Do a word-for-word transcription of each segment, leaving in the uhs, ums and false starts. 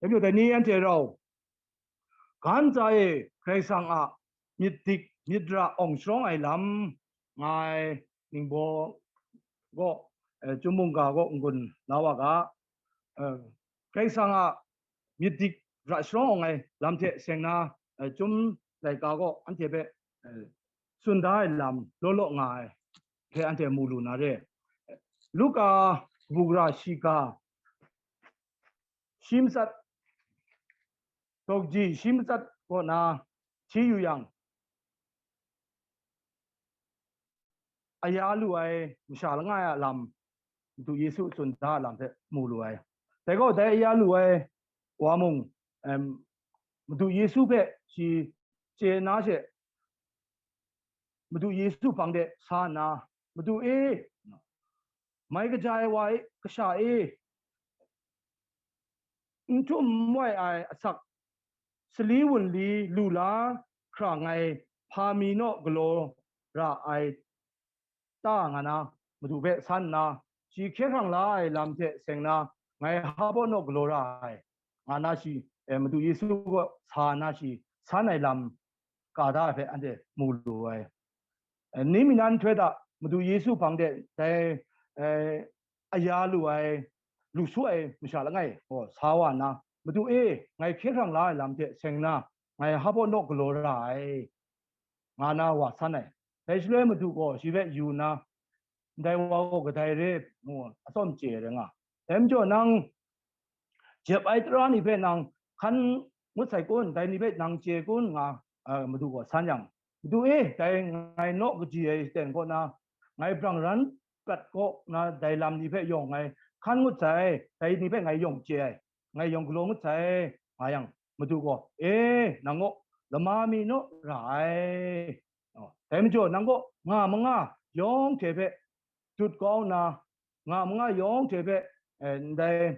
Dai majaw dai ni anhte rau, ga ntsa e Karai Kasang a myit dik myit ra awng sharawng ai lam, ngai ningbaw gaw, eh, Chyum mungga gaw n-gun la wa ga, eh, Karai Kasang a myit dik ra sharawng awng ai lam hte seng na, eh, Chyum laika gaw anhte hpe, eh, tsun da ai lam law law nga ai hte anhte mu lu na re. Luka kabu gara shiga shi matsat, dawkaji shi matsat kaw na hti yu yang, aya lu ai masha langai a lam, Madu Yesu tsun da a lam hpe mu lu ai. Dai gaw, dai aya lu ai wa mung, em, Madu Yesu hpe shi chye na she, Madu Yesu hpang de sa nna, "Madu e, mai kaja ai wa e, kasha e, n htum n wai ai asak sali wunli lu la hkra ngai hpa mi naw galaw ra ai ta?" nga na Madu hpe san nna, shi hkye hkrang la ai lam hte seng na, ngai hpa baw naw galaw ra ai, nga na shi, eh, Madu Yesu kaw sa nna shi san ai lam ka da ai hpe anhte mu lu ai. Eh, ni mi nan nhtoi hta Madu Yesu hpang de dai, eh, aya lu ai, lu su ai masha langai gaw sa wa nna, "Madu e, ngai hkye hkrang la ai lam hte seng nna, ngai hpa baw naw galaw ra ai," nga na wa san ai. Dai shaloi Madu gaw shi hpe yu nna, "Ndai wa gaw kadai re?" ngu atsawm chye ai rai nga. Dai majaw, "Nang jep ai tara ni hpe nang hkan ngut sai kun? Dai ni hpe nang chye kun?" nga, a, Madu gaw san yang, "Madu e, dai ngai naw kaji ai aten kaw na, ngai brang ran prat kaw na dai lam ni hpe yawng ngai hkan ngut sai, dai ni hpe ngai yawng chye ai, ngai yawng galaw ngut sai," nga yang, Madu gaw, "E, nang gaw lama mi naw ra ai. Oh, dai majaw, nang gaw nga manga yawng hte hpe dut kau nna, nga manga yawng hte hpe, eh, ndai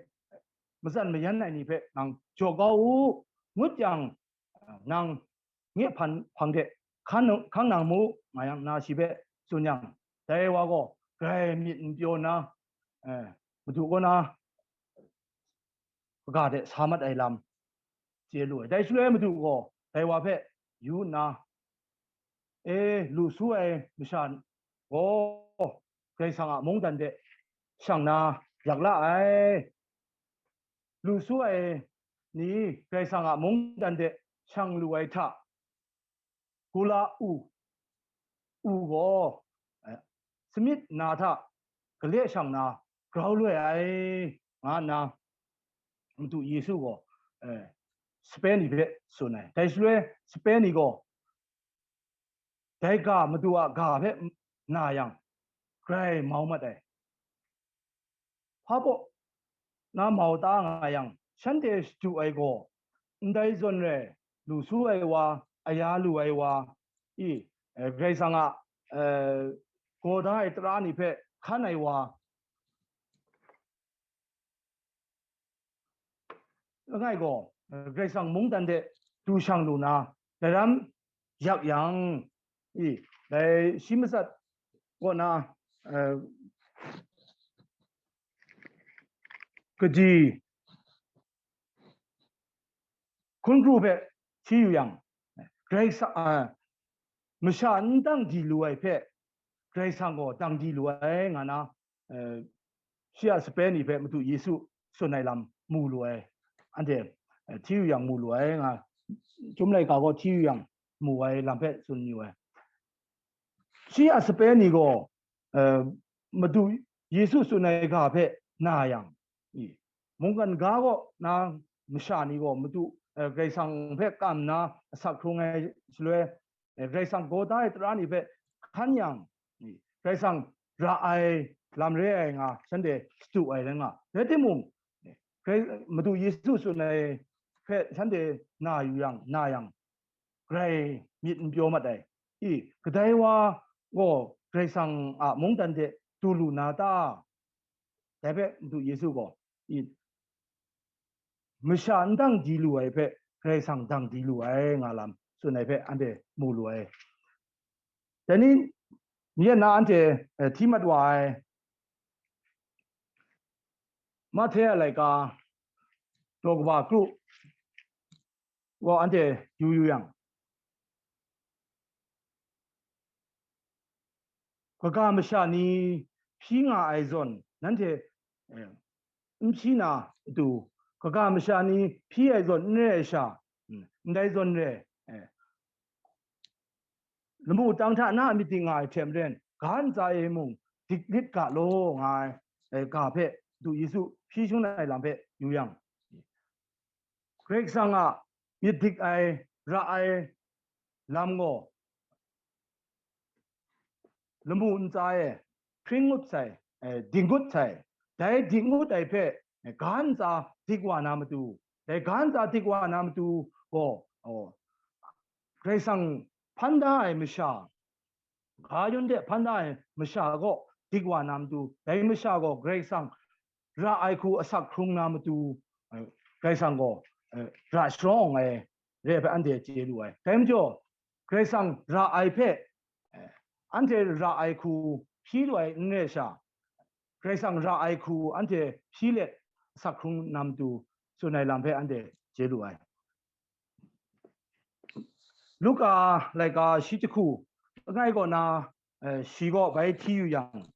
matsan mayan ai ni hpe nang jaw kau u, ngut yang, nang nye hpan hpang de hkan, hkang nang mu," nga yang, na shi hpe tsun yang, dai wa gaw grai myit n pyaw nna, eh, Madu kaw na kaga de sa mat ai lam chye lu ai. Dai shaloi Madu gaw dai wa hpe yu nna, "E, lu su ai masha gaw Karai Kasang a mungdan de shang na yak la ai. Lu su ai ni Karai Kasang a mungdan de shang lu ai hta, gula u, u gaw, eh, samit na hta gale shang na grau loi ai," nga nna Madu Yesu gaw, eh, sape ni hpe tsun ai. Dai shaloi sape ni gaw dai ga Madu a ga hpe na yang, grai mau mat ai. Hpa baw na mau ta nga yang, shanhte shadu ai gaw, ndai zawn rai, lu su ai wa, aya lu ai wa, i, eh, Karai Kasang a, eh, gaw da ai tara ni hpe hkan ai wa, langai gaw, eh, Karai Kasang mungdan de du shang lu na, daram yak yang, i, dai shi matsat kaw na, eh, kaji hkun kru hpe hti yu yang, Karai Kasang, ah, masha n dang di lu ai hpe, Karai Kasang gaw dang di lu ai, nga na, eh, shi a sape ni hpe Madu Yesu tsun ai lam mu lu ai, anhte, eh, hti yu yang mu lu ai, nga, Chyum laika gaw hti yu yang mu ai lam hpe tsun yu ai. Shi a sape ni gaw, eh, Madu Yesu tsun ai ga hpe na yang, i, mungkan ga kaw na masha ni gaw Madu, eh, Karai Kasang hpe kam nna asak hkrung ai shaloi, eh, Karai Kasang gaw da ai tara ni hpe hkan yang, i, Karai Kasang ra ai lam re ai nga shanhte shadu ai rai nga. Rai timung, Karai, Madu Yesu tsun ai hpe shanhte na yu yang, na yang, grai myit n pyaw mat ai. I, kadai wa gaw Karai Kasang a mungdan de du lu na ta? Dai hpe Madu Yesu gaw, i, masha n dang di lu ai hpe Karai Kasang dang di lu ai nga lam tsun ai hpe anhte mu lu ai. Dai ni, nye na anhte, eh, hti mat wa ai Mahte a laika daw kaba kru wa anhte yu yu yang, kaga masha ni hpyi nga ai zawn, nanhte, eh, n hpyi na matu, kaga masha ni hpyi ai zawn n re ai sha, mm, ndai zawn re, eh, lamu tang hta na a myit dik nga ai hte maren, ga ntsa e mung dik lit ga law nga ai, eh, ga hpe Madu Yesu hpyi shangun ai lam hpe yu yang, Karai Kasang a myit dik ai, ra ai lam gaw, lamu ntsa e hpring ngut sai, eh, dik ngut sai, dai dik ngut ai hpe, eh, ga ntsa dik wa na matu, dai ga ntsa dik wa na matu gaw, oh, Karai Kasang hpan da ai masha, ga yun de hpan da ai masha gaw dik wa na matu, dai masha gaw Karai Kasang ra ai hku asak hkrung na matu, eh, Karai Kasang gaw, eh, ra sharawng ai re ai hpe anhte chye lu ai. Dai majaw, Karai Kasang ra ai hpe, eh, anhte ra ai hku hpyi lu ai n re sha, Karai Kasang ra ai hku anhte hpyi let asak hkrung na matu tsun ai lam hpe anhte chye lu ai. Luka laika shi jahku langai kaw na, eh, shi gaw bai hti yu yang,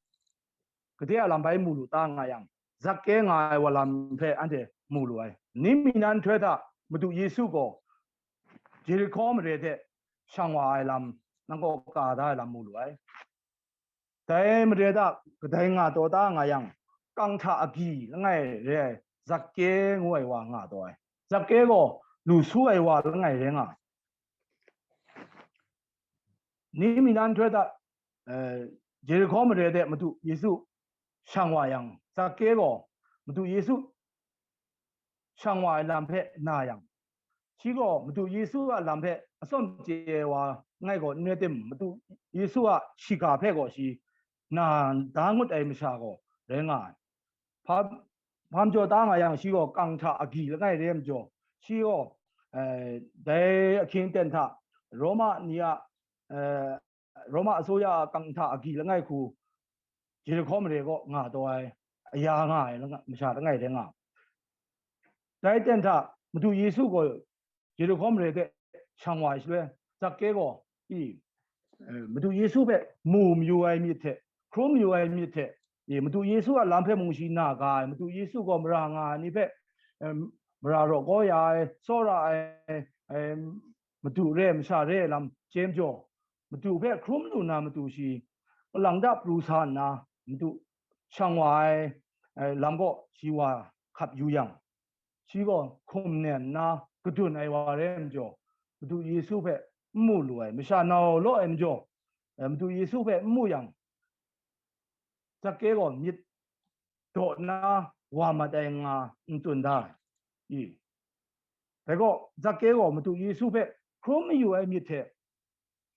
gade a lam bai mu lu ta nga yang, Zake nga ai wa lam hpe anhte mu lu ai. Ni mi nan nhtoi hta Madu Yesu gaw Jerihko mare hte shang wa ai lam, nang kaw ka da ai lam mu lu ai. Dai mare hta kadai nga taw ta nga yang, kang hta agyi langai re ai Zake ngu ai wa nga taw ai. Zake gaw lu su ai wa langai rai nga ai. Ni mi nan nhtoi hta, eh, Jerihko mare de Madu Yesu shang wa yang, Zake gaw Madu Yesu shang wa ai lam hpe na yang, shi gaw Madu Yesu a lam hpe atsawm chye ai wa langai kaw n rai tim, Madu Yesu a shiga hpe gaw shi na da ngut ai masha gaw rai nga ai. Hpa, hpa majaw ta nga yang, shi gaw kang hta agyi langai re ai majaw, shi gaw, eh, dai ahkying aten hta Roma ni a, eh, Roma asuya a kang hta agyi langai hku Jerihko mare kaw nga taw ai, aya nga ai langa-, masha langai rai nga. Dai aten hta Madu Yesu gaw Jerihko mare hte shang wa ai shaloi, Zake gaw, i, eh, Madu Yesu hpe mu mayu ai myit hte, hkrum mayu ai myit hte, i, Madu Yesu a lam hpe mung shi na ga ai, Madu Yesu gaw mara nga ai ni hpe, em, mara raw kau ya ai, tsawra ai, em, Madu re ai masha re ai lam chye majaw, Madu hpe hkrum lu na matu shi, kalang da pru sa nna, Madu shang wa ai, eh, lam kaw shi wa hkap yu yang, shi gaw hkum nen nna kadun ai wa rai ai majaw, Madu Yesu hpe n mu lu ai, masha nau law ai majaw, eh, Madu Yesu hpe n mu yang, Zake gaw myit daw nna wa mat ai nga n tsun da ai. I, dai gaw, Zake gaw Madu Yesu hpe hkrum mayu ai myit hte,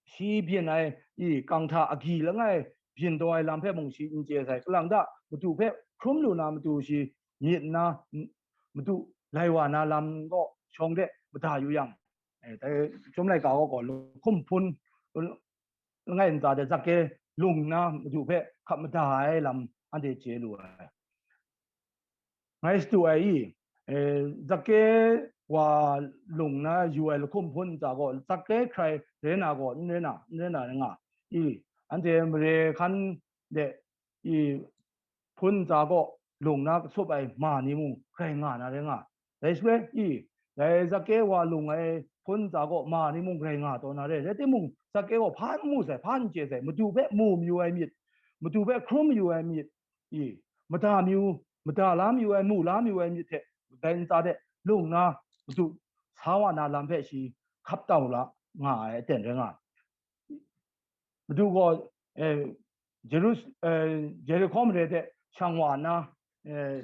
shi byin ai, i, kang hta agyi langai byin taw ai lam hpe mung shi n chye sai. Kalang da, Madu hpe hkrum lu na matu shi myit nna, m-, Madu lai wa na lam kaw shawng de mada yu yang, eh, dai Chyum laika kaw gaw lahkum hpun langai ntsa de Zake lung nna Madu hpe hkap mada ai lam anhte chye lu ai. Ngai shadu ai i, eh, Zake wa lung na yu ai lahkum hpun ntsa gaw, Zake hkrai rai na gaw, n rai na, n rai na rai nga i, anhte mare hkan de i, hpun ntsa gaw lung na katsup ai ma ni mung grai nga na rai nga. Dai shaloi i, dai Zake wa lung ai hpun ntsa gaw ma ni mung grai nga taw na rai. Rai timung, Zake gaw hpa n mu sai, hpa n chye sai, Madu hpe mu mayu ai myit, Madu hpe hkrum mayu ai myit, i, mada mayu, mada la mayu ai, mu la mayu ai myit hte, dai ntsa de lung na, Madu sa wa na lam hpe shi hkap tau la nga ai aten rai nga ai. Madu gaw, eh, Jerus-, eh, Jerihko mare hte shang wa nna, eh,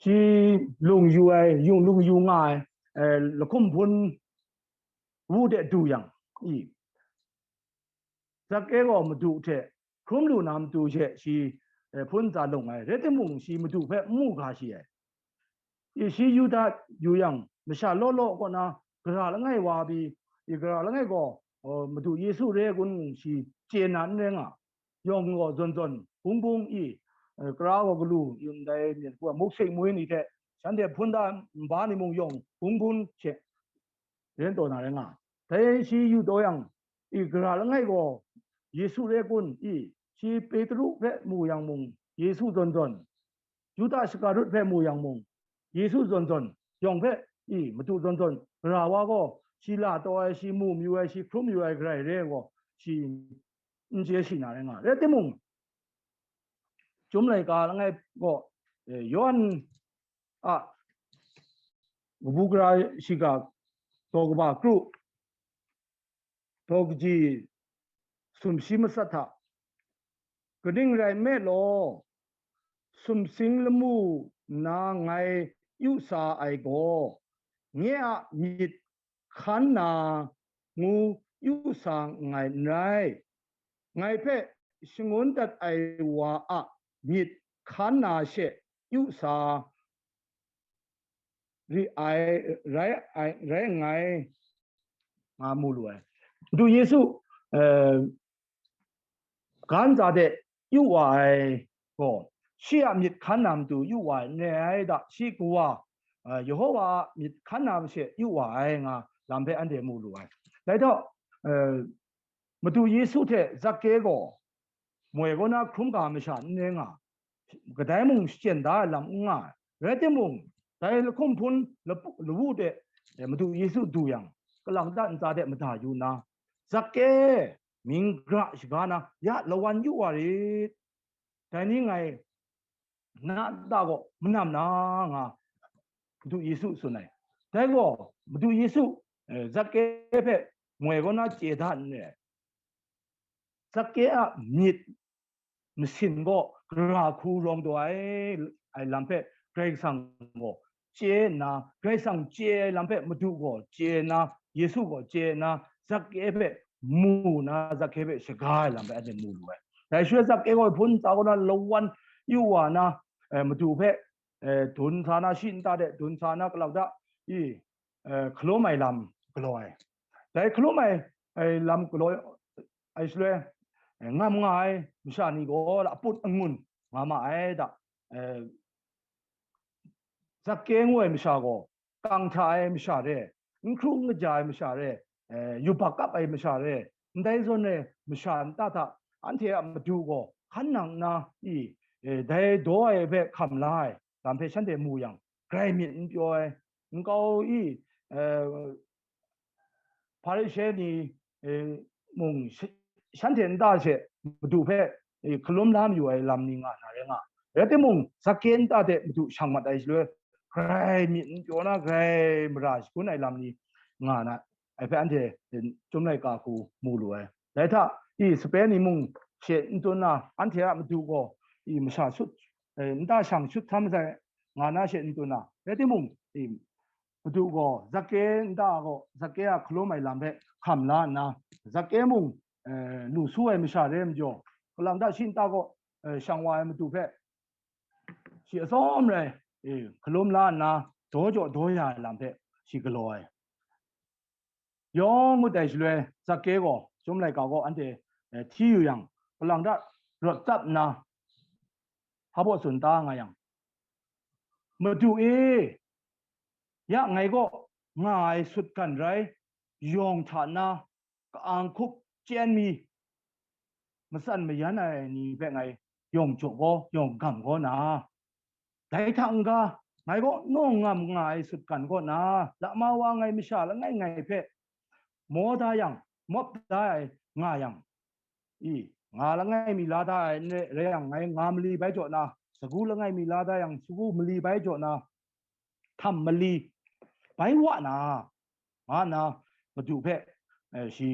shi lung yu ai, yung lung yu nga ai, eh, lahkum hpun wu de du yang, i, Zake gaw Madu hte hkrum lu na matu she shi, eh, hpun ntsa lung ai, rai timung, shi Madu hpe n mu ga shi ai. I, shi Yuda yu yang, masha law law kaw na gara langai wa pyi, i, gara langai gaw, o, Madu Yesu re ai kun shi chye na n rai nga. Yawng gaw zawn zawn, bung bung, i, eh, kara gaw galu, i, ndai myit hku a, muk sing mu ni hte, shanhte hpun da nba ni mung yawng bung bun she ren taw na rai nga. Dai shi yu taw yang, i, gara langai gaw Yesu re kun, i, shi Petru hpe mu yang mung, Yesu zawn zawn, Yuda Shakarit hpe mu yang mung, Yesu zawn zawn, yawng hpe, i, Madu zawn zawn, gara wa gaw, shi la taw ai, shi mu mayu ai, shi hkrum mayu ai, gara re ai gaw, shi n chye shi na rai nga. Rai timung, Chyum laika langai gaw, eh, Yawhan a kabu gara shiga daw kaba kru, daw kaji sumshi matsat hta, kaning rai nme law, sumsing lamu nna ngai yu sa ai gaw, nye a myit hkan na ngu yu sa nngai n rai. Ngai hpe shangun dat ai wa a myit hkan na she yu sa ri ai, rai ai, rai nngai, nga mu lu ai. Madu Yesu, eh, ga ntsa de yu wa ai gaw, shi a myit hkan na matu yu wa ai n rai ai da, shi Kawa, eh, Yehova a myit hkan na mashe yu wa ai nga lam hpe anhte mu lu ai. Dai htaw, eh, Madu Yesu hte Zakke gaw moi kaw na hkrum ga masha n rai nga, kadai mung shachyen da ai lam n nga ai. Rai timung, dai lahkum hpun lapu- lawu de, eh, Madu Yesu du yang, kalak da ntsa de mada yu nna, Zakke, mying gra shaga na, ya lawan yu wa rit, dai ni ngai na nta gaw manam na nga Madu Yesu tsun ai. Dai gaw Madu Yesu, eh, Zakke hpe moi kaw na chye da n re ai. Zakke a myit masin gaw gara hku rawng taw ai, ai lam hpe Karai Kasang gaw chye nna, Karai Kasang chye ai lam hpe Madu gaw chye nna, Yesu gaw chye nna, Zakke hpe mu na, Zakke hpe shaga ai lam hpe anhte mu lu ai. Dai shaloi Zakke gaw hpun ntsa kaw na lawan yu wa na, eh, Madu hpe, eh, dun sa na, shi nta de dun sa na, kalak da, i, eh, hkalum ai lam galaw ai. Dai hkalum ai, ai lam galaw ai shaloi, eh, ngam nga ai masha ni gaw la aput angun nga ma ai da, eh, Zakke ngu ai masha gaw, kang hta ai masha re, n hkru n kaja ai masha re, eh, yubak kap ai masha re, ndai zawn re masha nta hta anhte a Madu gaw hkan nang nna i, eh, dai daw ai hpe hkam la ai lam hpe shanhte mu yang, grai myit n pyaw ai, nkau i, eh, Hparishe ni, eh, mung sh- shanhte nta she Madu hpe, eh, hkalum la mayu ai lam ni nga na rai nga. Rai timung, Zakke nta de Madu shang mat ai shaloi, grai myit n pyaw na, grai mara shagun ai lam ni nga na ai hpe anhte, eh, Chyum laika hku mu lu ai. Dai hta, i sape ni mung she n tsun na, anhte a Madu gaw i masha shut, eh, nta shang shut htam sai nga na she n tsun na, rai timung, i Madu gaw Zakke nta gaw, Zakke a hkalum ai lam hpe hkam la nna, Zakke mung, eh, lu su ai masha re ai majaw, kalang ta shi nta gaw, eh, shang wa ai Madu hpe shi atsawm rai, eh, hkalum la nna, daw jaw daw ya ai lam hpe shi galaw ai. Yawng ngut ai shaloi, Zakke gaw Chyum laika gaw anhte, eh, hti yu yang, kalang ta rawt tsap nna, hpa baw tsun ta nga yang, Madu e, ya ngai gaw nga ai sutgan rai, yawng hta na, ka-ang hkup chyen mi, matsan mayan ai ni hpe ngai yawng jaw gaw, yawng gam gaw na, dai hta n-ga, ngai gaw nawng ngam nga ai sutgan kaw na, lama wa ngai masha langai ngai hpe maw da yang, mawp da ai nga yang, i, nga langai mi la da ai n re, rai yang, ngai nga mali bai jaw na, sagu langai mi la da yang, sagu mali bai jaw na, htam mali bai wa na, nga nna Madu hpe, eh, shi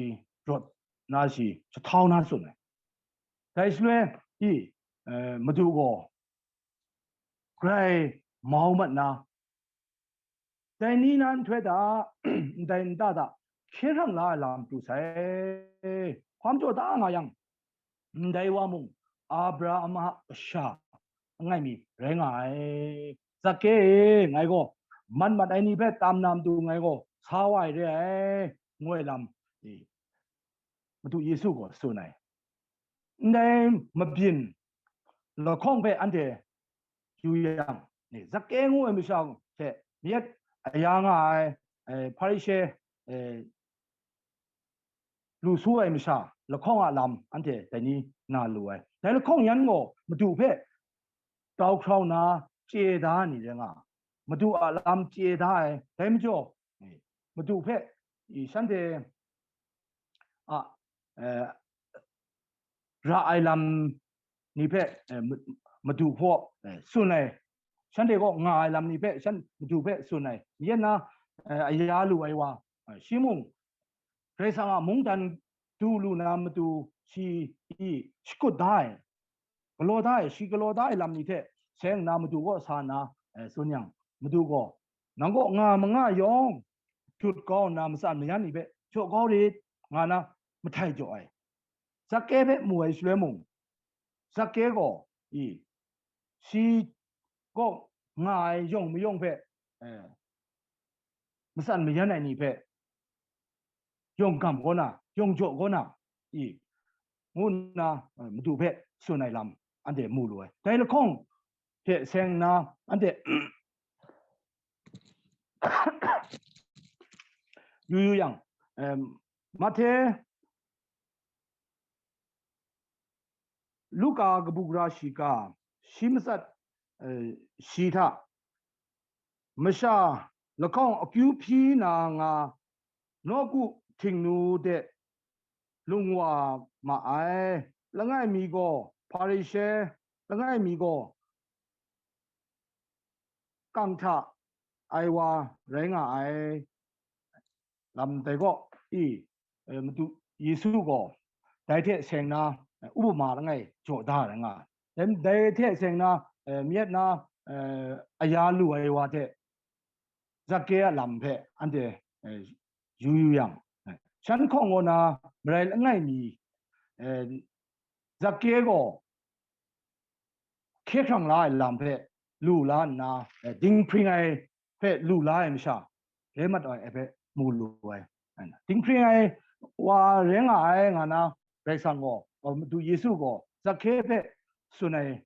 rawt na shi jahtau na tsun ai. Dai shaloi, i, eh, Madu gaw grai mau mat na, dai ni na nhtoi hta, ndai nta hta hkye hkrang la ai lam pru sai. Hkam jaw da nga yang, ndai wa mung Abraham a kasha langai mi rai nga ai. Zakke e, ngai gaw man mat ai ni hpe tam na matu ngai gaw sa wa ai re ai, ngu ai lam, e, Madu Yesu gaw tsun ai. Ndai mabyin lahkawng hpe anhte yu yang, ni, Zake ngu ai masha hte mayat aya nga ai, eh, Hparishe, eh, lu su ai masha lahkawng a lam anhte dai ni na lu ai. Dai lahkawng yan gaw Madu hpe tau hkrau na chye da ai ni rai nga, Madu a lam chye da ai. Dai majaw, Madu hpe, i, shanhte a, eh, ra ai lam ni hpe, eh, Ma-, Madu hpe, eh, tsun ai, shanhte kaw nga ai lam ni hpe shan Madu hpe tsun ai. Yen na, eh, aya lu ai wa, eh, shi mung, Karai Kasang a mungdan du lu na matu shi i shakut da ai, galaw da ai, shi galaw da ai lam ni hte seng nna Madu kaw sa nna, eh, tsun yang, Madu gaw, "Nang kaw nga manga yawng jut kau nna, matsan mayan ni hpe jaw kau rit," nga na mahtai jaw ai. Zake hpe mu ai shaloi mung, Zake gaw, i, shi kaw nga ai yawng mayawng hpe, eh, matsan mayan ai ni hpe yawng gam kaw na, yawng jaw kaw na, i, ngu nna, eh, Madu hpe tsun ai lam anhte mu lu ai. Dai lahkawng hte seng nna, anhte yu yu yang, em, Mahte, Luka kabu gara shiga, shi matsat, eh, shi hta, masha lahkawng akyu hpyi na nga, nawku htingnu de lung wa ma ai. Langai mi gaw Hparishe, langai mi gaw kang hta ai wa rai nga ai. Lam dai gaw, i, eh, Madu Yesu gaw dai hte seng na, eh, upama langai jaw da ai rai nga ai. Dai, dai hte seng na, eh, mayat na, eh, aya lu ai wa hte Zake a lam hpe anhte, eh, yu yu yang, eh, shan hkawng kaw na marai langai mi, eh, Zake gaw hkye hkrang la ai lam hpe lu la nna, eh, dinghpring ai hpe lu la ai masha, re mat ai hpe mu lu ai. Dinghpring ai wa rai nga ai nga na, Karai Kasang gaw, Madu Yesu gaw Zake hpe tsun ai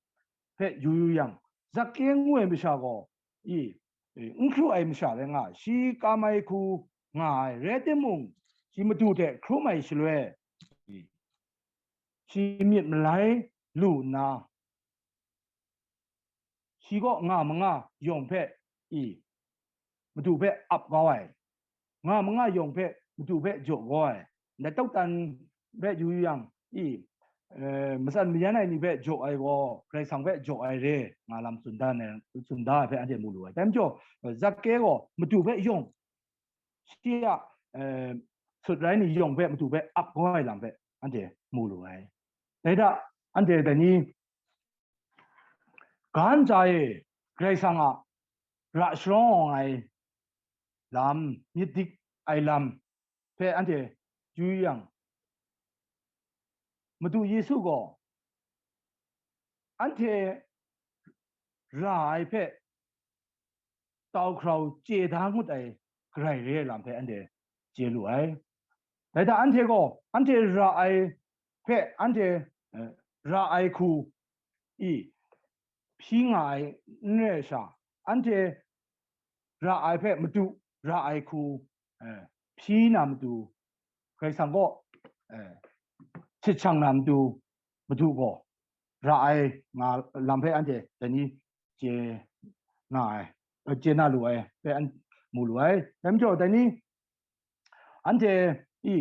hpe yu yu yang, Zake ngu ai masha gaw, i, i, n hkru ai masha rai nga ai. Shi kam ai hku nga ai, rai timung, shi Madu hte hkrum ai shaloi, i, shi myit malai lu nna, shi kaw nga manga yawng hpe, i, Madu hpe ap kau ai, nga manga yawng hpe Madu hpe jaw kau ai, ndai tawk tan hpe yu yu yang, i, eh, matsan mayan ai ni hpe jaw ai gaw, Karai Kasang hpe jaw ai re, nga lam tsun da ai, tsun da ai hpe anhte mu lu ai. Dai majaw, eh, Zake gaw Madu hpe yawng, shi a, eh, sut rai ni yawng hpe Madu hpe ap kau ai lam hpe anhte mu lu ai. Dai hta, anhte dai ni, ga ntsa e Karai Kasang a ra sharawng ai lam, myit dik ai lam hpe anhte yu yang, Madu Yesu gaw anhte ra ai hpe tau hkrau chye da ngut ai Karai re ai lam hpe anhte chye lu ai. Dai hta anhte gaw, anhte ra ai hpe anhte, eh, ra ai hku i hpyi nga ai n rai sha, anhte ra ai hpe Madu ra ai hku, eh, hpyi na matu, Karai Kasang kaw, eh, htit shang na matu, Madu gaw ra ai nga lam hpe anhte dai ni chye nga ai, eh, chye na lu ai hpe an mu lu ai. Dai majaw, dai ni anhte i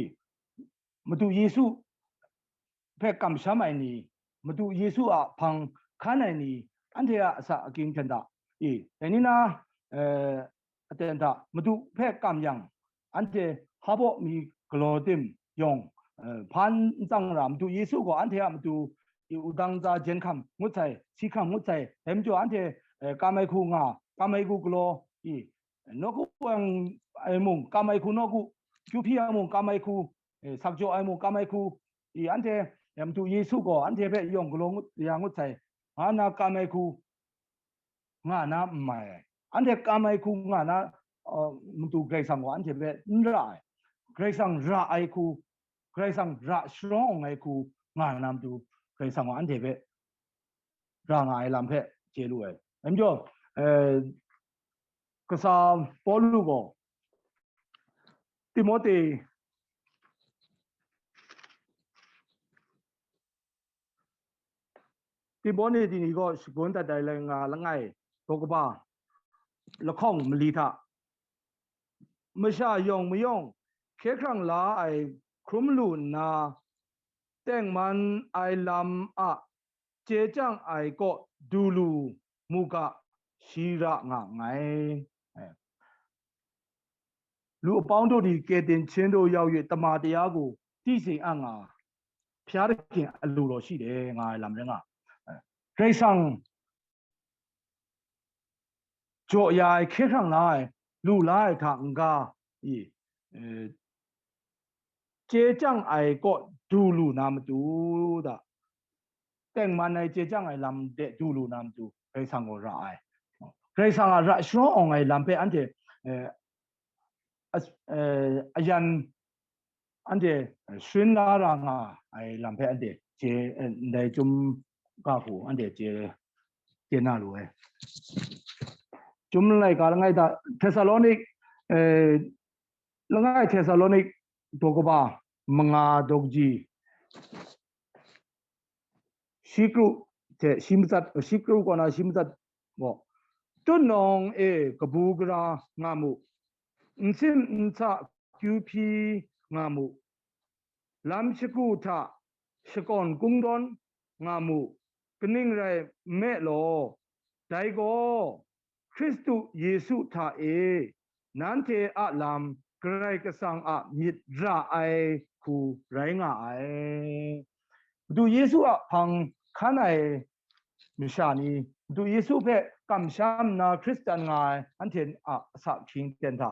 Madu Yesu hpe kamsham ai ni, Madu Yesu a hpang hkan ai ni, anhte a asak aking hten hta, i, dai ni na, eh, aten hta Madu hpe kam yang, anhte hpa baw mi galaw tim yawng, eh, hpa n tsang ra, Madu Yesu gaw anhte a matu i wudang ntsa jen hkam ngut sai, si hkam ngut sai, dai majaw anhte, eh, kam ai hku nga, kam ai hku galaw, i, nawku ai mung, kam ai hku nawku, kyu hpyi ai mung, kam ai hku, eh, sak jaw ai mung, kam ai hku, i, anhte, eh, Madu Yesu gaw anhte hpe yawng galaw ngut, ya ngut sai, nga na kam ai hku nga na n mai ai. Anhte kam ai hku nga na, uh, Madu Karai Kasang gaw anhte hpe n ra ai. Karai Kasang ra ai hku, Karai Kasang ra sharawng ai hku nga na matu, Karai Kasang gaw anhte hpe ra nga ai lam hpe chye lu ai. Dai majaw, eh, kasa Pawlu gaw Timote, Timote ni gaw shagun dat ai nga langai daw kaba lahkawng mali hta, masha yawng mayawng hkye hkrang la ai hkrum lu nna, tengman ai lam a chye chyang ai kaw du lu mu ga, shi ra nga nngai. လူအပေါင်းတို့သည် ကယ်တင်ခြင်းသို့ရောက်၍ တမန်တရားကို သိစေအပ်ငှာ ဘုရားသခင်အလိုတော်ရှိတယ် ငါလမ်းရဲငါ Karai Kasang jaw ya ai hkye hkrang la ai, lu la ai hta n-ga, i, eh, chye chyang ai kaw du lu na matu da, tengman ai chye chyang ai lam de du lu na matu, Karai Kasang gaw ra ai. Karai Kasang a ra sharawng ai lam hpe anhte, eh, as-, eh, ayan, anhte, eh, sharin la ra nga ai lam hpe anhte chye, eh, ndai chyum ga hku anhte chye, chye na lu ai. Chyum laika langai da, Thesalonik, eh, langai Thesalonik daw kaba manga daw kaji, shi kru hte shi matsat, shi kru kaw na shi matsat gaw, Tutnawng e kabu gara nga mu, n sim n sa kyu hpyi nga mu, lam shagu hta shakawn kungdawn nga mu, kaning rai nme law, dai gaw Hkristu Yesu hta e nanhte a lam Karai Kasang a myit ra ai hku rai nga ai. Madu Yesu a hpang hkan ai masha ni, Madu Yesu hpe kamsham nna Hkristan nga ai anhte a asak hkying ten hta,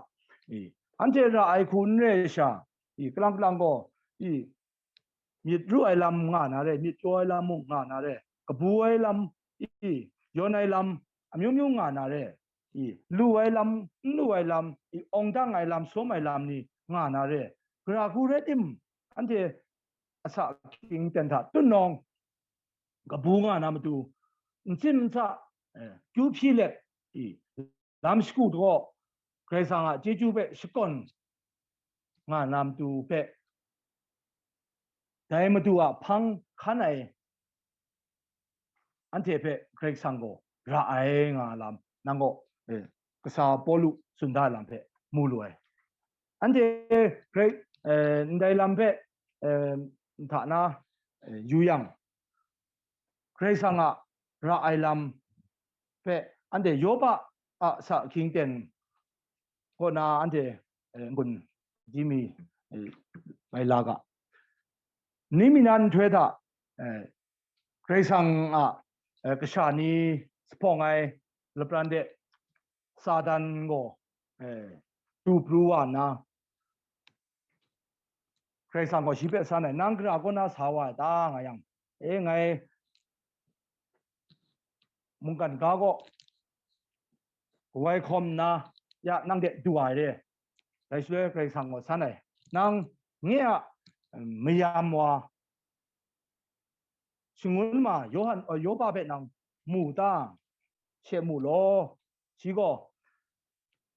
i, anhte ra ai hku n re ai sha, i, kalang kalang gaw, i, myit ru ai lam nga na re, myit pyaw ai lam mung nga na re, kabu ai lam, i, yawn ai lam, amyu myu nga na re, i, lu ai lam, n lu ai lam, i, awng dang ai lam, sawm ai lam ni nga na re, gara hku rai tim, anhte asak hkying ten hta tutnawng kabu nga na matu, n sim n sa, eh, kyu hpyi let, i, lam shagu gaw Karai Kasang a chyeju hpe shakawn nga na matu hpe, dai matu a hpang hkan ai anhte hpe Karai Kasang gaw ra ai nga lam, nang gaw, eh, kasa Pawlu tsun da lam hpe mu lu ai. Anhte Karai, eh, ndai lam hpe, eh, hta na, eh, yu yang, Karai Kasang a ra ai lam hpe anhte Yoba a sa hkying ten kaw na anhte, eh, n-gun di mi, eh, mai la ga. Ni mi nan nhtoi hta, eh, Karai Kasang a, eh, kasha ni zuphpawng ai lapran de Satan gaw, eh, du pru wa nna, Karai Kasang gaw shi hpe san ai, "Nang gara kaw na sa wa ai ta?" nga yang, "E, ngai mungkan ga gaw kawai hkawm nna ya nang de du ai re." Dai shaloi Karai Kasang gaw san ai, "Nang nye a, em, mayam wa shangun ma Yawhan, eh, Yoba hpe nang mu ta? She mu law, shi gaw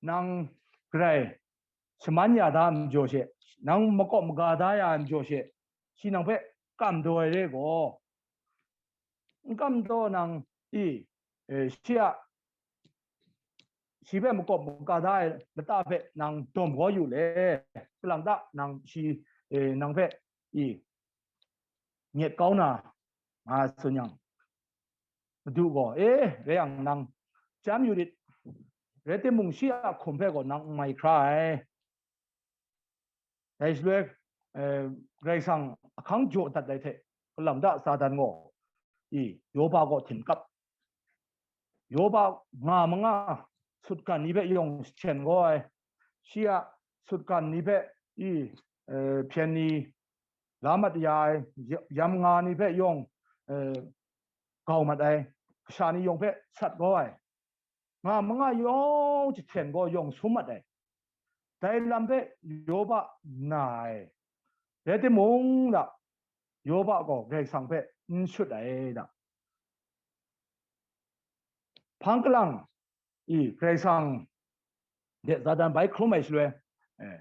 nang garai shaman ya da ai majaw she, nang makawp maga da ya ai majaw she, shi nang hpe kam daw ai re gaw, n kam daw nang i, eh, shi a, shi hpe makawp maga da ai lata hpe nang dawm kau yu le, kalang ta nang shi, eh, nang hpe i, nyet kau na, nga tsun yang, Madu gaw, "E, rai yang nang chyam yu rit, rai timung, shi a hkum hpe gaw nang n mai hkra ai." Dai shaloi, eh, Karai Kasang ahkang jaw dat ai hte, kalang ta Satan gaw, i, Yoba gaw htin kap. Yoba nga manga sutgan ni hpe yawng jahten kau ai, shi a sutgan ni hpe i, eh, hpyen ni la mat ya ai, ya-, yam nga ni hpe yawng, eh, gau mat ai, kasha ni yawng hpe sat kau ai, nga manga yawng jahten gaw yawng sum mat ai. Dai lam hpe Yoba na ai. Rai timung, da, Yoba gaw Karai Kasang hpe n shut ai, da. Hpang kalang, i, Karai Kasang de Satan bai hkrum ai shaloi, eh,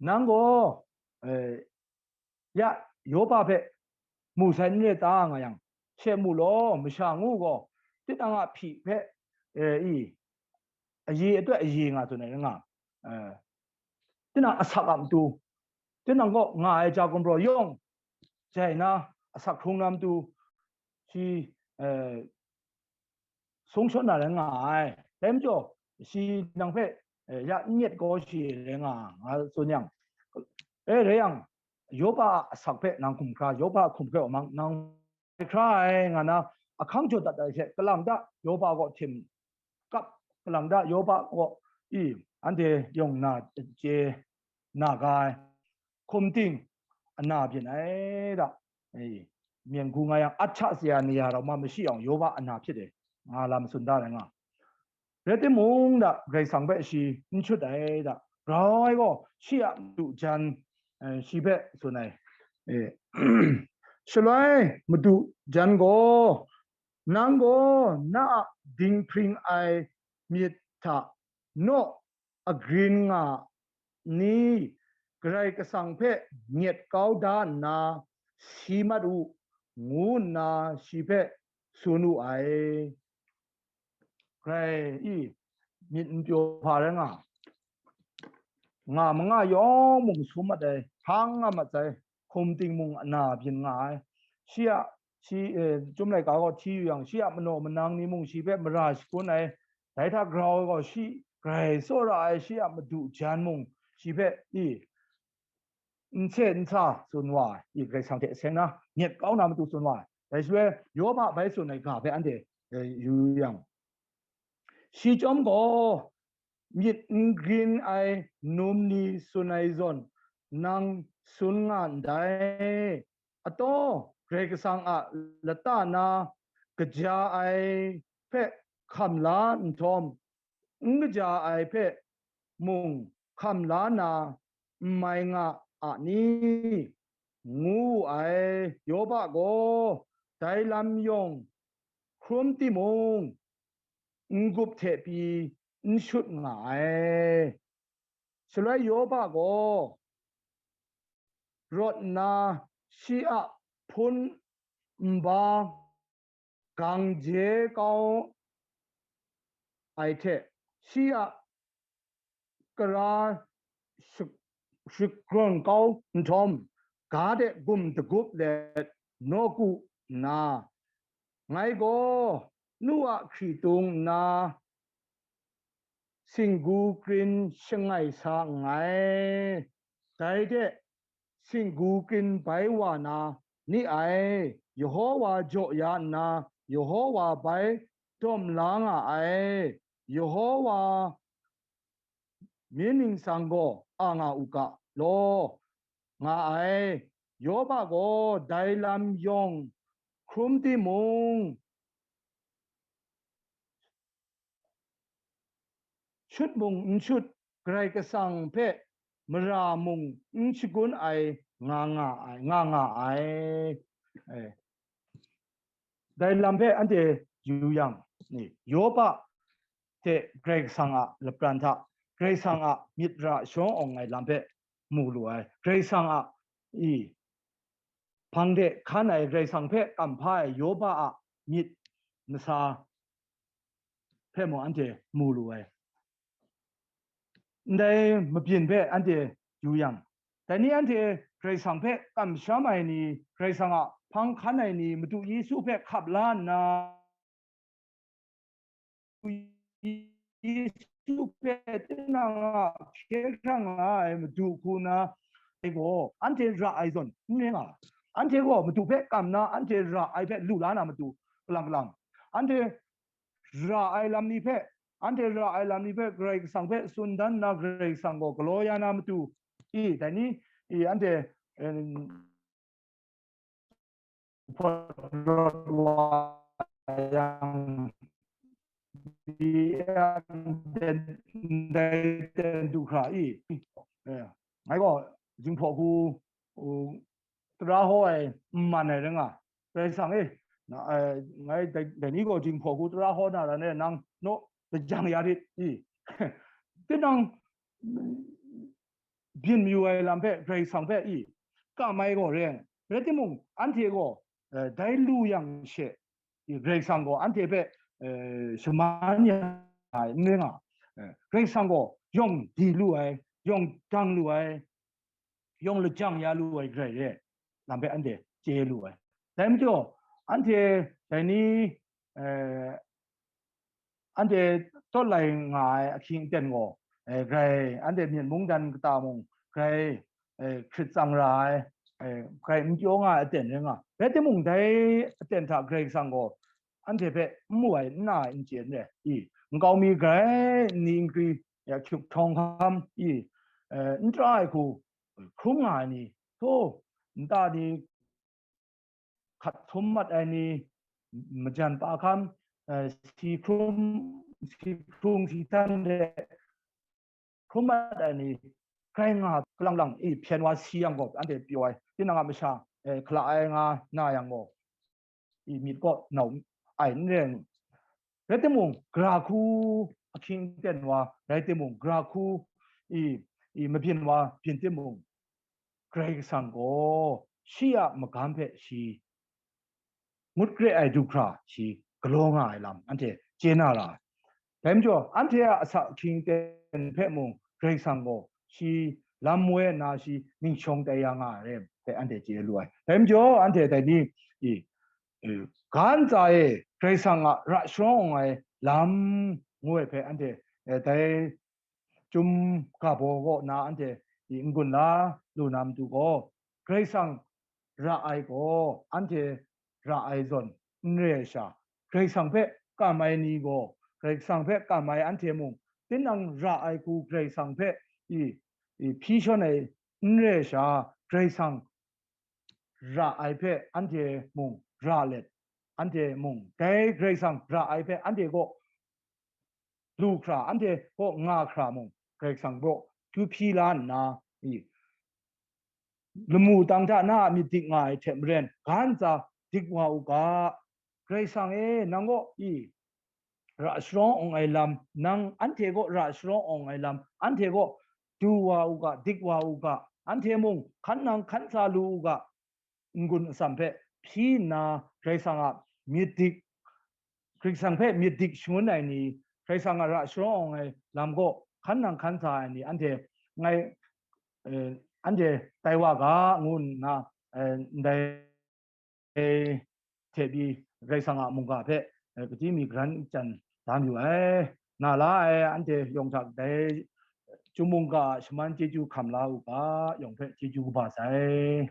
nang gaw, eh, ya, Yopa hpe mu sai n rai ta nga yang, she mu law, masha ngu gaw, tinang a hpyi hpe, eh, i, aye atoi aye nga tsun ai nga, eh, tinang asak a matu, tinang kaw nga ai ja gumraw yawng jai na, asak hkrung na matu, shi, eh, sung shawn na rai nga ai. Dai majaw, shi nang hpe, eh, ya n nyet gaw shi rai nga, nga tsun yang, eh, rai yang, Yopa a asak hpe nang hkum hkra, Yopa a hkum hkra wa mang, nang hkra ai nga na, ahkang jaw dat ai hte, kalang ta Yopa gaw htim kap, kalang ta Yopa gaw, i, anhte yawng na chye na ga ai, hkum ting ana byin ai da, e, myen hku nga yang, ahta saya ni ya rau ma mashi yang, Yopa ana hpyit e, nga lam tsun da rai nga. Rai timung da, Karai Kasang hpe shi n shut ai da, grau ai gaw, shi a madu jan, eh, shi hpe tsun ai. E, shaloi madu jan gaw, nang gaw na a dinghpring ai myit hta naw agrin nga ni, Karai Kasang hpe nyet kau da nna, si mat u, ngu nna shi hpe tsun wu ai. Karai i myit n pyaw hpa rai nga, nga manga yawng mung sum mat ai, hpang nga mat sai, hkum ting mung ana byin nga ai. Shi a, shi, eh, Chyum laika gaw hti yu yang, shi a manaw manang ni mung shi hpe mara shagun ai, dai hta grau ai gaw shi grai tsawra ai, shi a madu jan mung shi hpe i n se n sa tsun wa ai, i Karai Kasang hte seng na, nyet kau na matu tsun wa ai. Dai shaloi, Yoba bai tsun ai ga hpe anhte, eh, yu yang, shi chyawm gaw myit n grin ai num ni tsun ai zawn, nang tsun nga ndai. Ataw, Karai Kasang a lata na kaja ai hpe hkam la nhtawm, n kaja ai hpe mung hkam la na n mai nga a ni? Ngu wu ai. Yoba gaw dai lam yawng hkrum timung, n-gup hte pyi n shut nga ai. Shaloi Yoba gaw rawt nna shi a hpun nba gang je kau ai hte, shi a kara shak-, shakrawng kau nhtawm, ga de gum dagup let nawku nna, ngai gaw nu a hkritung nna singgu krin shangai sa nngai. Dai de singgu krin bai wa na ni ai. Yawhawa jaw ya nna, Yawhawa bai dawm la nga ai. Yawhawa myin ningsang gaw a nga u ga law, nga ai. Yoba gaw dai lam yawng hkrum timung, shut mung n shut, Karai Kasang hpe mara mung n shagun ai nga nga ai, nga nga ai. Eh. Dai lam hpe anhte yu yang, ni, Yoba hte Karai Kasang a lapran hta, Karai Kasang a myit ra shawng awng ai lam hpe mu lu ai. Karai Kasang a, i, hpang de hkan ai, Karai Kasang hpe kamhpa ai Yoba a myit masa hpe mung anhte mu lu ai. Ndai mabyin hpe anhte yu yang, dai ni anhte Karai Kasang hpe kamsham ai ni, Karai Kasang a hpang hkan ai ni, Madu Yesu hpe hkap la nna, Yesu hpe tinang a hkye hkrang nga ai Madu hku na ai gaw, anhte ra ai zawn n rai nga. Anhte gaw Madu hpe kam na, anhte ra ai hpe lu la na matu, kalang kalang, anhte ra ai lam ni hpe, anhte ra ai lam ni hpe Karai Kasang hpe tsun dan nna, Karai Kasang gaw galaw ya na matu, i, dai ni, i, anhte, em, hpawt rawt wa yang, ndai ten du hkra i, eh, ngai gaw, Jinghpaw hku, u, tara hkaw ai n man ai rai nga, Karai Kasang e, na, eh, ngai dai, dai ni gaw Jinghpaw hku tara hkaw na ran e, nang naw, lajang ya rit i. Tinang byin mayu ai lam hpe Karai Kasang hpe i, kam ai gaw re ai. Rai timung, anhte gaw, eh, dai lu yang she, i, Karai Kasang gaw anhte hpe, eh, shaman ya ai n rai nga. Eh, Karai Kasang gaw yawng di lu ai, yawng dang lu ai, yawng lajang ya lu ai Karai re ai lam hpe anhte chye lu ai. Dai majaw, anhte dai ni, eh, anhte tawt lai nga ai ahkying aten gaw, eh, grai, anhte myen mungdan kata mung grai, eh, hkrit tsang ra ai, eh, grai n pyaw nga ai aten rai nga. Rai timung, dai aten hta Karai Kasang gaw anhte hpe n mu ai, n na ai n chye n re i, nkau mi grai nni nkri ya hkyuk htawng hkam i, eh, n tara ai hku hkrum nga ai ni, htaw, nta ni hkat htum mat ai ni, majan pa hkam, eh, si hkrum, si hkrung si htan de hkrum mat ai ni, grai nga, kalang lang i hpyen wa si yang gaw, anhte pyaw ai, tinang a masha, eh, hkala ai nga na yang gaw, i myit kaw nau ai n rai. Rai timung, gara hku ahkying aten wa rai timung, gara hku i, i mabyin wa byin timung, Karai Kasang gaw shi a magam hpe shi ngut kre ai du hkra shi galaw nga ai lam anhte chye na ra ai. Dai majaw, anhte a asak ahkying aten hpe mung Karai Kasang gaw shi lam woi nna shi ning shawng tai ya nga ai re ai hpe anhte chye lu ai. Dai majaw, anhte dai ni, i, i, ga ntsa e Karai Kasang a ra sharawng awng ai lam ngu ai hpe anhte, eh, dai Chyum ga baw kaw na anhte i n-gun la lu na matu gaw, Karai Kasang ra ai gaw anhte ra ai zawn n re ai sha, Karai Kasang hpe kam ai ni gaw, Karai Kasang hpe kam ai anhte mung, tinang ra ai hku Karai Kasang hpe i, i hpyi shawn ai n re ai sha, Karai Kasang ra ai hpe anhte mung ra let, anhte mung dai Karai Kasang ra ai hpe anhte kaw lu hkra, anhte kaw nga hkra mung, Karai Kasang kaw kyu hpyi la nna, i, lamu tang hta na a myit dik nga ai hte maren, ga ntsa dik wa u ga, Karai Kasang e, nang kaw i, ra sharawng awng ai lam, nang anhte kaw ra sharawng awng ai lam, anhte kaw du wa u ga, dik wa u ga, anhte mung hkan nang hkan sa lu u ga, n-gun atsam hpe hpyi nna, Karai Kasang a myit dik, Karai Kasang hpe myit dik shangun ai ni, Karai Kasang a ra sharawng awng ai lam kaw hkan nang hkan sa ai ni, anhte ngai, eh, anhte tai wa ga, ngu nna, eh, ndai hte pyi Karai Kasang a mungga hpe, eh, kati mi garan jan da mayu ai. Na la ai anhte yawng hta kadai Chyum mungga a shaman chyeju hkam la u ga, yawng hpe chyeju kaba sai.